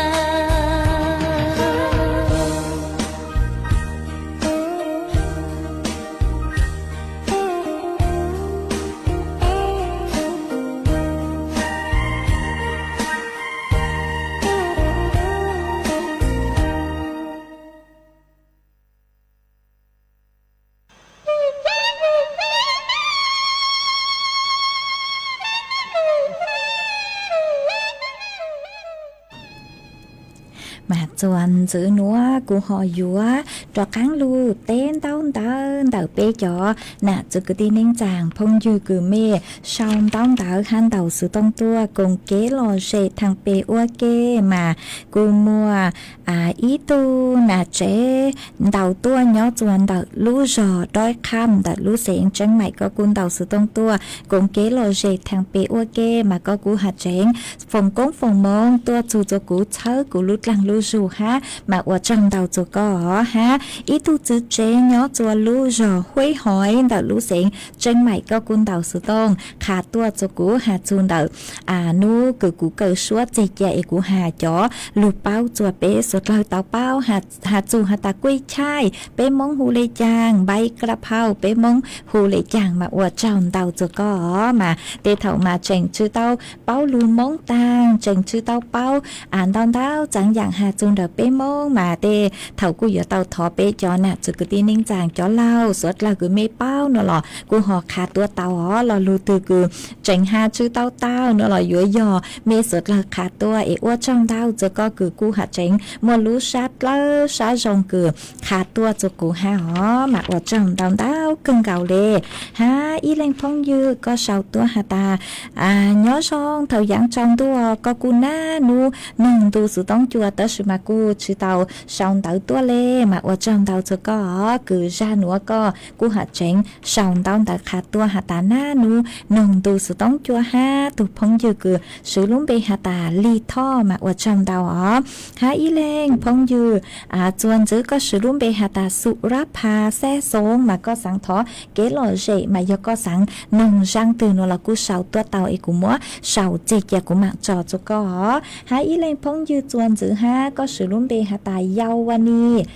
Mas txuas ntxiv nuav kuv ho yuav rov qaab lug teb ntaub ntawv ntawm peb cov nam txiv kwv tij neej tsaa phooj ywg kws mej sau ntaub ntawv hab ntaus xuv tooj tuaj koom kev lom zem thaam pem ua ke. Mas kuv muaj ib tug nam tsev ntaus tuaj nyob txuas ntawm lub zog Doib Qham ntawm lub xeev Tseeb Maim, koj kuj ntaus xuv tooj tuaj koom kev lom zem thaam pem ua ke, mas koj kuj has tseev foom koob foom moov tuaj txug txug kuv txhawb kuv lub dlaag lub zug hab, mas ua tsaug ntau txug koj hab. Ib tug txiv tsev nyob txuas lub zog Huib Hoiv ntawm lub xeev Tseeb Maim, koj kuj ntaus xuv tooj qha tuaj txug kuv has txug ntawm nub kws kuv kaw suab txeg ca es kuv has cov lug paub txuas peb suav dlawg tau paub, has txug has tas kuj chaij peb Moob hu le caag, npaib krab phauj peb Moob hu le caag, mas ua tsaug ntau txug koj. Mas tej thaum mas tseem tsw tau paub lug Moob taag, tseem tsw tau paub ntau ntau txaav yaam has txug ntawm peb Moob, mas tej thaum kuj yuav tau thov peb cov nam txiv kwv tij neej tsaa cov laug suav dlawg kws mej paub nuav los kuj ho qha tuaj tau os. Lo lug twg kws tseem has tsw tau tau nuav los yuav yog mej suav dlawg qha tuaj es ua tsaug ntau txug koj kws kuj has tseev muaj lub sab dlawb sab zoo kws qha tuaj txug kuv hab os, mas ua tsaug ntau ntau kawg nkaus le. Hab ib leeg phooj ywg koj sau tuaj has tas, nyob zoo, thaum yaav tsaus ntuj koj kuj nab nub noog ntu xuv toob cua tab sis mas kuj tsis tau sau ntawv tuaj le, mas ua tsaug ntau txug koj os kws zag nuav koj kuj has tseev sau ntaub ntawv qha tuaj has tas nab nub noog ntu xuv toob cua hab. Tug phooj ywg kws swv lub npe has tas Lig Thoj, mas ua tsaug ntau os. Hab ib leeg phooj ywg txuas ntxiv koj swv lub npe has tas Xu Rab Pha Xab Xoob, mas koj xaav thov kev lom zem mas yog koj xaav noog zaaj twg nuav los kuj sau tuaj tau es kuv muab sau txeg ca kuv maam tso txug koj os. Hab ib leeg phooj ywg txuas ntxiv hab koj swv lub npe has tas Yau Va Nis,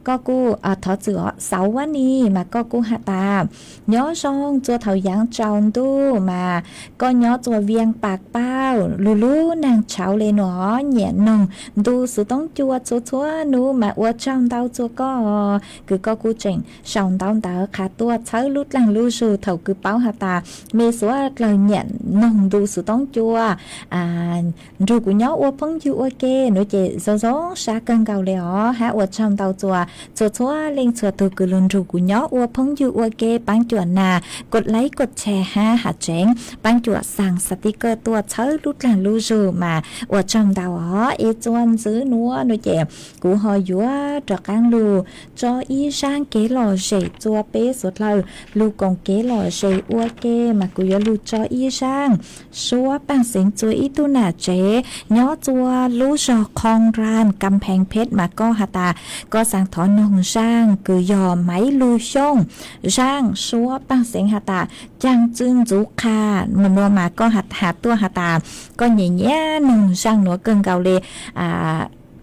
koj kuj thov txwm os, Xauv Va Nis, mas koj kuj has tas nyob zoo, txua thaum yaav tsaus ntuj mas koj nyob txua Vias Pas Pauj, lug lub naag tshauv le nuav nyiam noog ntu xuv toob cua txhua txhua nub, mas ua tsaug ntau txug koj kws koj kuj tseem sau ntaub ntawv qha tuaj txhawb lub dlaag lub zug thaum kws paub has tas mej suav dlawg nyiam noog ntu xuv toob cua nrug kuv nyob ua phooj ywg ua ke nuav ces zoo zoo sab kawg nkaus le os. Hab ua tsaug ntau txug txhua txhua leej txhua tug kws lug nrug kuv nyob ua phooj ywg ua ke, paab cuam nas, kos laib kos chais hab has tseev paab cuam xaa xav tij kawj tuaj txhawb lub dlaag lub zug, mas ua tsaug ntau os. Es txuas ntxiv nuav nuav ces kuv ho yuav rov qaab lug tso ib zaaj kev lom zem txua peb suav dlawg lug koom kev lom zem ua ke, mas kuv yuav lug tso ib zaaj suab paaj xeev txua ib tug nam tsev nyob txua lub zog Qhoo Raa, Kam Pheev Pheb, mas koj has tas koj xaav thov noog zaaj kws yog Maiv Lug Xyooj, zaaj suab paaj xeev has tas caag txwb ntxuv qha, mas koj has tuaj has tas koj nyam nyam noog zaaj nuav kawg nkaus le.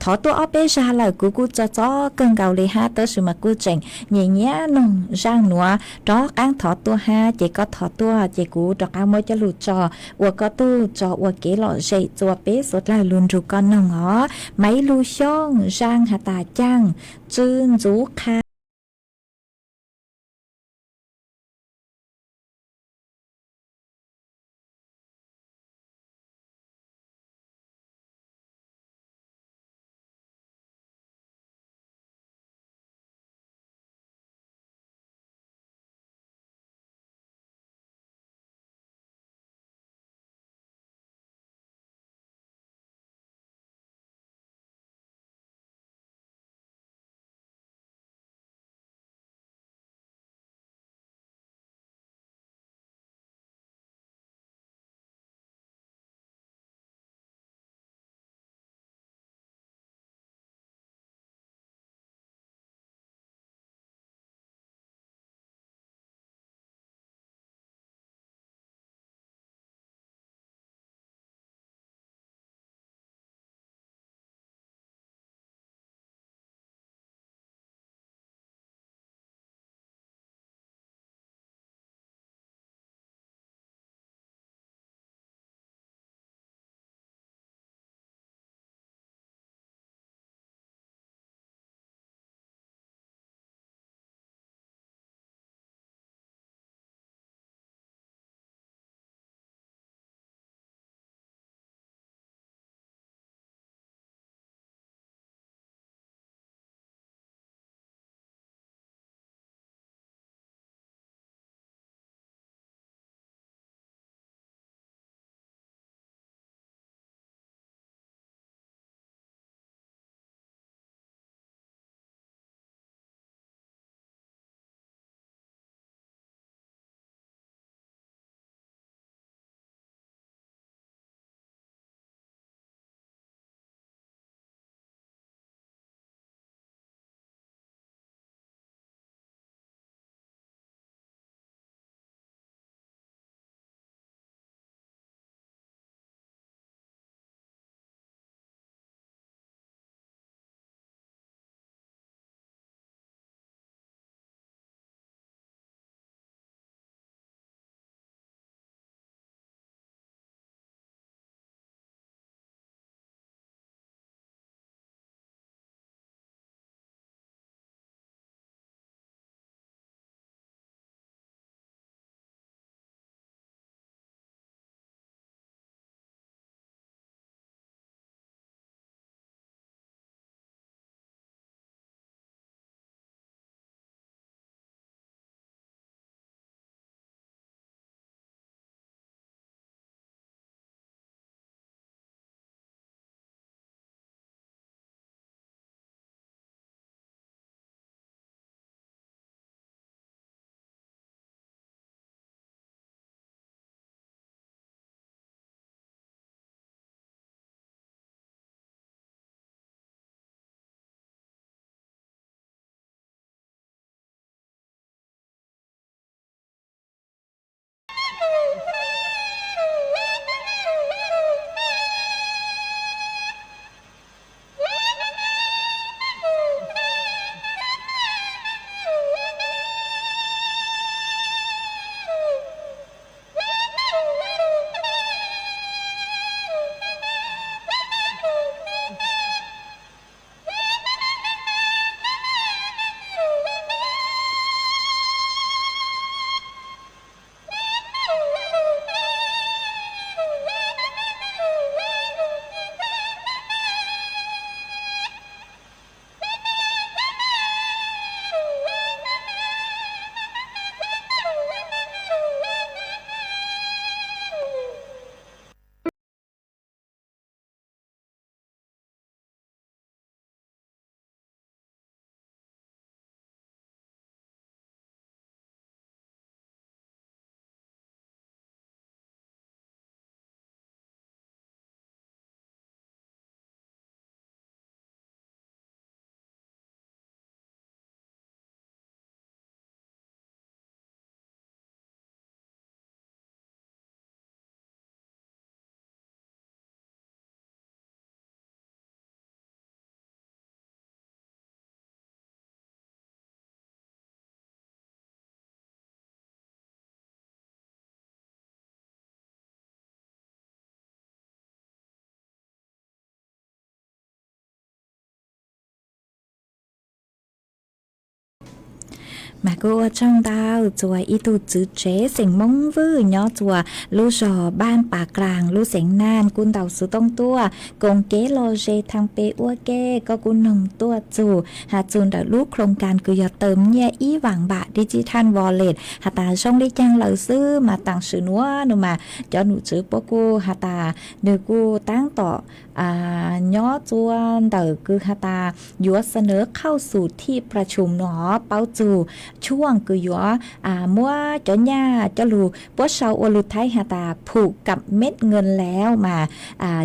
Thov tuaj ob peb zag lawm kuv kuj txo txob kawg nkaus le hab, tab sis mas kuj tseem nyam nyam noog zaaj nuav, rov qaab thov tuaj hab, ces koj thov tuaj ces kuv rov qaab muab coj lug tso ua koj tug tso ua kev lom zem txua peb suav dlawg lug nrug koj noog os. Maiv Lug Xyooj zaaj has tas caag txwb ntxuv qha. Mas kuj ua tsaug ntau txuas ib tug tswv tsev xeem Moob Vwj nyob txuas lub zos Npaj Pas Klaas lub xeev Naj kuj ntaus xov tooj tuaj koom kev lom zem thaj pem ua ke, koj kuj noog tuaj txug has txug ntawm lub khloos kas kws yog tawm nyiaj ib vam npam digital wallet has tas zoo le caag lawm xwb mas taam sim nuav no mas cov nom tswv puab kuj has tas nwg kuj taab tom nyob txuas ntawm kws has tas yuav xa nawv qhauj xum thij pla tshum no paub txug tshuaj kws yuav muab cov nyaj coj lug puab sau ua lug Thaib has tas phum kam mej nkees lawm mas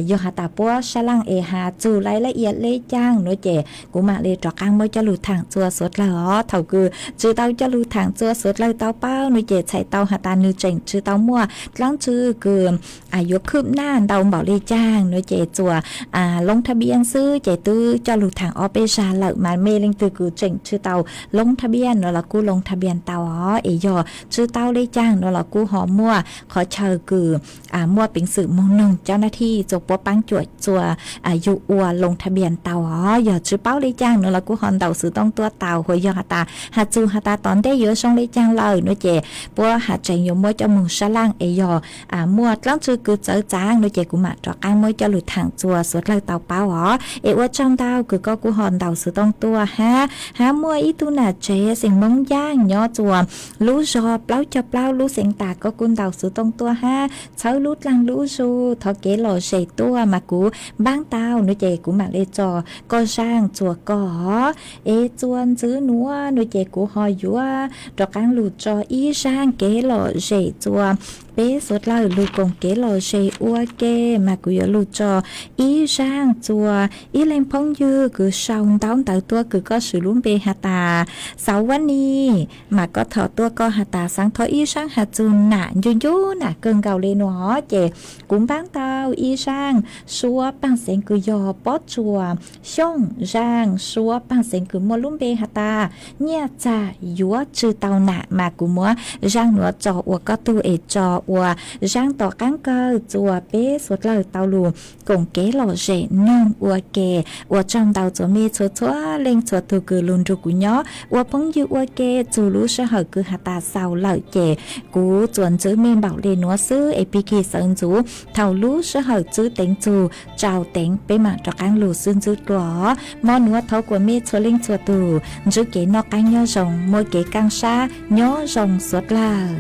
yog has tas puab sab laaj es has txug laj laj ias le caag no ces kuv mam le rov qaab muab coj lug thaam txuas suav dlawg os. Thaum kws tsi tau coj lug thaam txuas suav dlawg tau paub no ces txhais tau has tas nwg tseem tsi tau muaj dlaab tsi kws yuav khwb naj ntau npaum le caag no ces txuas loob thaj npiab xwb ces twb coj lug thaam ob peb zag lawm mas mej leej twg kws tseem tsi tau loob thaj npiab no los kuj loob thaj npiab tau os, es yog tsi tau le caag no los kuj ho muaj qhov chaw kws muaj peev xwm moog noog cov naj thij txuas puab paab cuam txuas yug ua loob thaj npiab tau os. Yog tsi paub le caag no los kuj ho ntaus xov tooj tuaj tau, hos yog has tas has txug has tas tom ntej yuav zoo le caag lawm no ces puab has tseev yuav muab coj moog sab laaj es yog muaj dlaab tsi kws txawv txav no ces kuv mam rov qaab muab coj lug thaam txuas suav dlawg tau paub os. Es ua tsaug ntau kws koj kuj ho ntaus xov tooj tuaj hab. Hab muaj ib tug nam tsev xeem Moob Yaaj nyob txuas lub zog plaub caug plaub lub xeev Tas, koj kuj ntaus xov tooj tuaj hab txhawb lub dlaag lub zug thov kev lom zem tuaj mas kuv npaab tau no ces kuv mam le tso koj zaaj txuas koj os. Es txuas ntxiv nuav no ces kuv ho yuav rov qaab lug tso ib zaaj kev lom zem txuas peb suav dlawg lug koom kev lom zem ua ke mas kuv yuav lug tso ib zaaj txuas ib leeg phooj ywg kws sau ntaub ntawv tuaj kws koj swm lub npe has tas Xauv Vab Nis mas koj thov tuaj koj has tas xaav thov ib zaaj has txug nam ncu ncu nam kawg nkaus le nuav ces kuv npaab tau ib zaaj suav paaj xeev kws yog pob tsuas Xyooj, zaaj suav paaj xeev kws muaj lub npe has tas Nyiaj Txag Yuav Tsw Tau Nam mas kuv muab zaaj nuav tso ua koj tug es tso ua zaaj tom qaab kawg txuas peb suav dlawg tau lug koom kev lom zem noog ua ke. Ua tsaug ntau txuas mej txhua txhua leej txhua tug kws lug nrug kuv nyob ua phooj ywg ua ke txug lub sij hawm kws has tas xaus lawm ces kuv txuas ntxiv mej npaum le nuav xwb es pig kig sawv ntxuv thaum lub sij hawm txwb teev txug tsau teev peb mam rov qaab lug xwb ntxwb dlua. Mo nuav thov kuas mej txhua leej txhua tug ntsib kev noj qaab nyob zoo, muaj kev kaaj sab nyob zoo suav dlawg.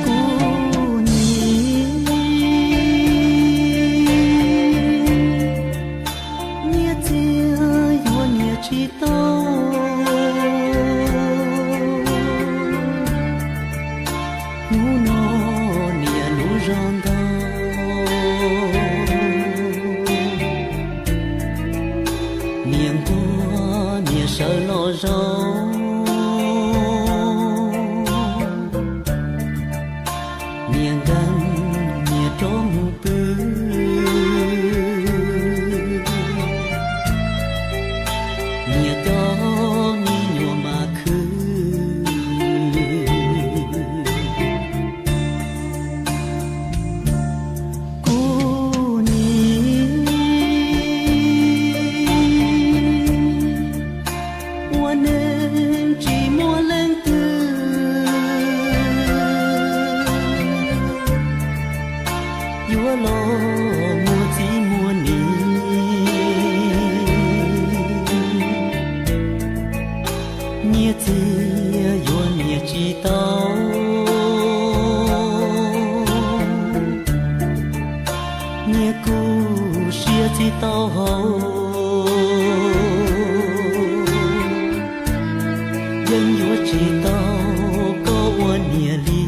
Kuv nyiam nyiaj txiag yuav niam tsis tau. Hnub no niam lub zog ntau, niam nquag niam sawv los zaum, niam nkeeg niam rov mus pw, niam cov me nyuam mas khwv. Kuv nim ua neej tsis muaj leej twg yuav los muaj txiv muaj niam. Nyiaj txiag yuav niam tsis tau, niam kuv siab tsis tau haus, yeej yuav tsis tau koj ua niam li.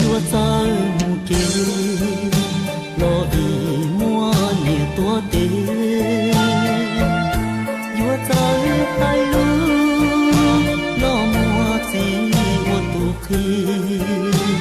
Yuav txawj mus kev los vim muaj niam tuav tes, yuav txawj hais lus los muaj txiv ua tus qhia.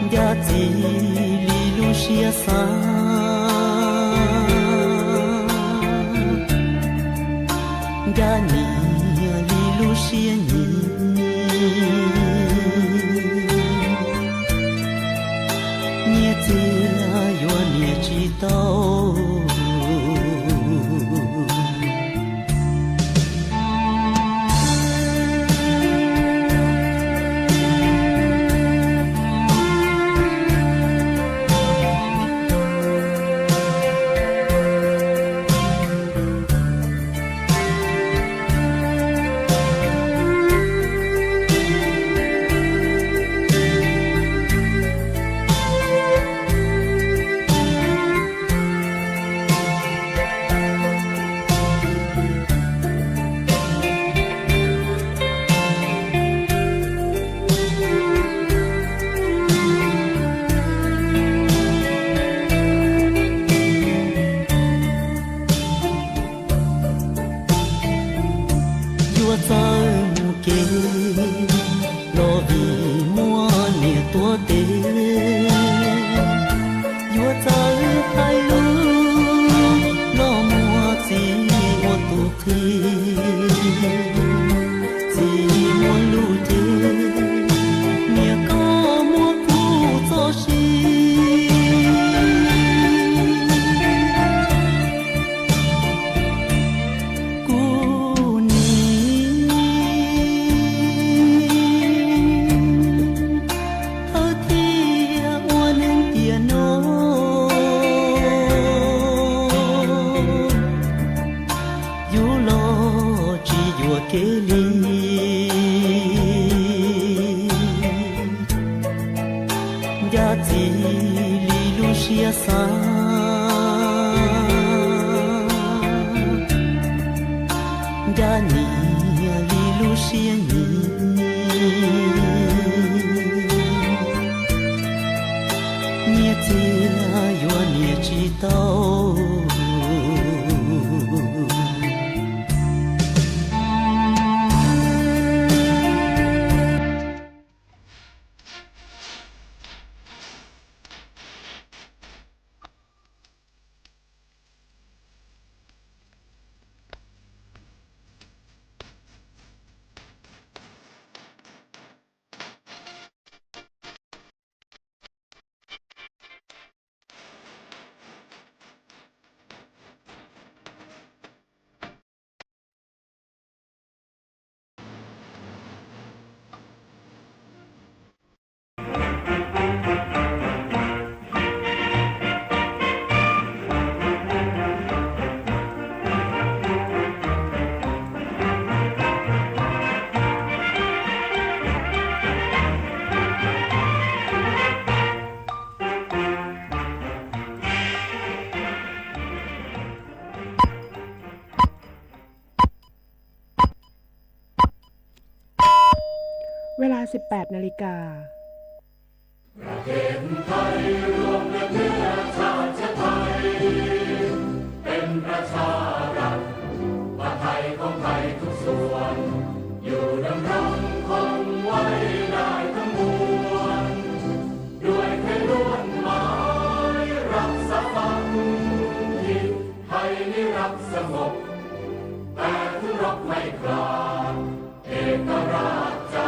Ncaj txiv li lub siab xav, ncaj niam li lub siab nyiam, nyiaj txiag yuav niam tsis tau. Yuav txawj mus kev los vim muaj niam tuav tes, yuav txawj hais lus los muaj txiv ua tus qhia. Txiv muaj lus ces niam koj muab kuv txoj sia. Kuv nim thawj thiaj ua neeg tiam no, yus los tsis yuam kev li. Ncaj txiv li lub siab xav, ncaj niam li lub siab nyiam, nyiaj txiag yuav niam tsis tau.เวลา สิบแปด นาฬิกา ประเทศไทยรวมเป็นเนื้อชาติไทย เป็นประชารัฐ ว่าไทยของไทยทุกส่วน อยู่ดำรงคงไว้ได้ทั้งมวล ด้วยไทยล้วนหมายรักษาฝั่งถิ่น ไทยนี้รักสงบ แต่ถึงรบไม่กล้า เอกราชจะ